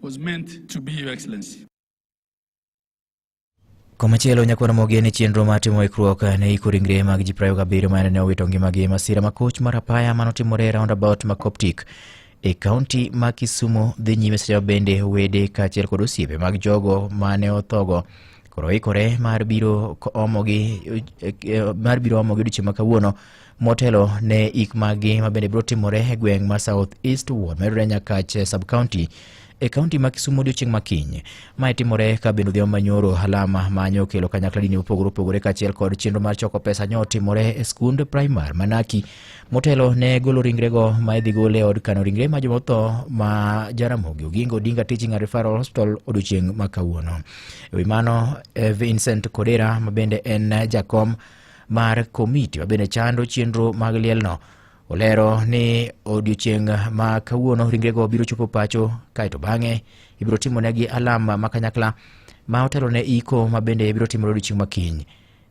Was meant to be, Your Excellency. Komachielo, nyakwar Ramogi ni chenro mar timo ikruok ne iko ringre mag ji 27 mane ne owito ngimagi e masira ma koch mar apaya manotimore e roundabout ma Coptic e kaunti ma Kisumu dhi nyime seche ma bende wede kaachiel kod osiepe mag jogo mane othogo koro ikore mar biro omogi odiochieng' ma kawuono motelo ne ik maggi ma bende biro timore e gweng' ma South East Ward mayudore Nyakach sub county e kaunti ma Kisumu odiochieng' ma kiny. Mae timore ka bende odhiambo manyoro alama manyo kelo kanyakla dini mopogore opogore kaachiel kod chenro mar choko pesa nyo otimore e skund primar Manaki motelo ne golo ringrego ma idhi gol e od kano ringre ma jomotho ma Jaramogi Oginga Odinga Teaching and Referral Hospital odiochieng' ma kawuono. E wi mano, Vincent Kodera ma bende en jakom mar komiti ma bende chando chenro mag lielno olero ni odiochieng' ma kawuono ringrego biro chopo pacho, kaeto bang'e ibiro timonegi alam ma kanyakla ma otelo ne iko ma bende biro timore odiochieng' ma kiny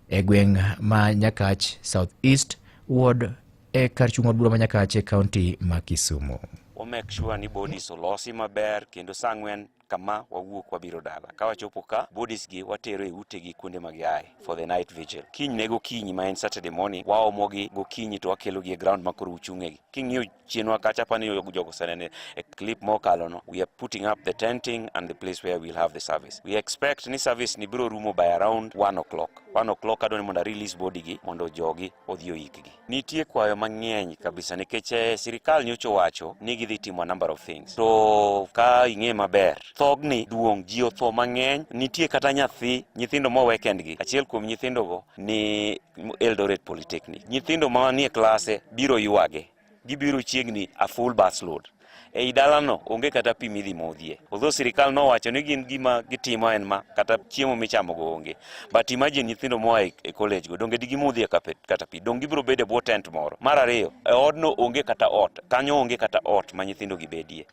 e gweng' ma Nyakach South East Ward e kar chung' od bura ma Nyakach e kaunti ma Kisumu. Wa make sure ni bodies olosi maber kendo saa 4 kama wawuok wabiro dala. Ka wachopo ka, bodies gi watero e utegi kuonde ma giaye for the night vigil. Kinyne gokinyi ma en Saturday morning, waomogi gokinyi to wakelogi e ground ma koro uchung'egi. King'iyo chienwa kacha, apani jogo osenene e clip mokalo no, we are putting up the tenting and the place where we'll have the service. We expect ni service ni biro rumo by around 1 o'clock. 1 o'clock adwa ni mondo a release body gi mondo jogi odhi oikgi. Nitie kwayo mang'eny kabisa nikech sirikal nyocha owacho ni gidhi timo a number of things. To ka ing'e maber, thogni duong', ji otho mang'eny, nitie kata nyathi, nyithindo mowe kendgi. Achiel kuom nyithindogo ni Eldoret Polytechnic. Nyithindo manie klase biro ywage. Gibiro chiegni a full bus load. Ei dalano onge kata pi midhi modhie. Although sirikal nowacho ni gin gima gitimo en ma kata chiemo michamo go onge. But imagine nyithindo moa e college go donge digimodhie kata pi? Donge gibiro bedo e bwo tent moro? Mar ariyo, e odno onge kata ot. Kanyo onge kata ot ma nyithindo gi bedie.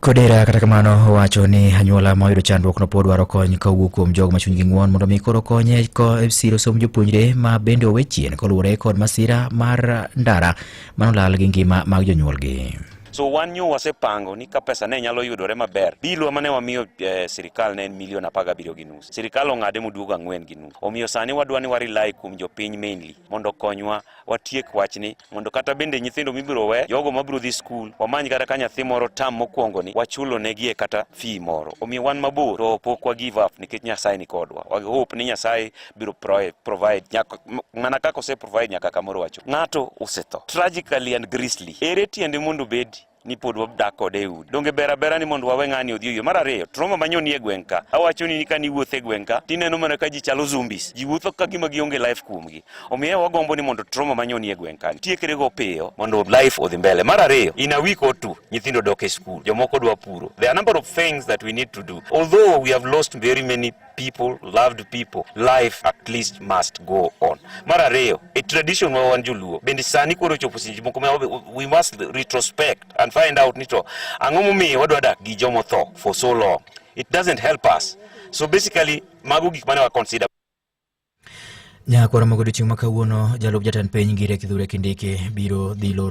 Kodera kata kamano owacho ni anyuola ma oyudo chandruok no pod dwaro kony kowuok kuom jogo ma chunygi ng'won mondo mi koro konye ko siro somb jopuonjre ma bende owe chien koluwore kod masira mar ndara manolal gi ngima mag jonyuolgi. So wan nyo wasepango ni ka pesa ne nyalo yudore maber, bilwa mane wamiyo sirikal ne en milion 17.5. Sirikal ong'ade moduogo 4.5. Omiyo sani wadwa ni wa rely kuom jopiny mainly mondo okonywa watiek wachni, mondo kata bende nyithindo mibiro we, jogo mabiro dhi skul, wamany kata ka nyathi moro tam mokwongo ni wachulo negie kata fee moro. Omiyo wan mabor to pok wa give up nikech Nyasaye ni kodwa. Wa hope ni Nyasaye biro provide nyaka mana kaka ose provide nyaka kamoro wacho. Ng'ato osetho tragically and grisly. Ere tiende mondo obed ni pod wadak kode e udi? Donge ber abera ni mondo wawe ng'ani odhi oywe? Mar ariyo, trauma manyoni e gweng' ka. Awacho ni ka niwuotho e gweng' ka, tineno mana ka ji chalo zombies. Ji wuotho ka gima gionge life kuomgi. Omiyo wagombo ni mondo trauma manyoni e gweng' ka tiekre go piyo mondo life odhi mbele. Mar ariyo, in a week or two, nyithindo dok e school. Jomoko dwa puro. There are a number of things that we need to do. Although we have lost very many people, loved people, life at least must go on. Mar ariyo, e tradition ma wan joluo, bende sani koro chopo seche moko ma we must retrospect and find out ni to ang'o momiyo wadwa dak gi jomotho for so long. It doesn't help us. So basically, mago gik mane wa consider. Nyakwara mogo odiochieng' ma kawuono, jalup jatend piny Ngire Kithure Kindiki biro dhi loro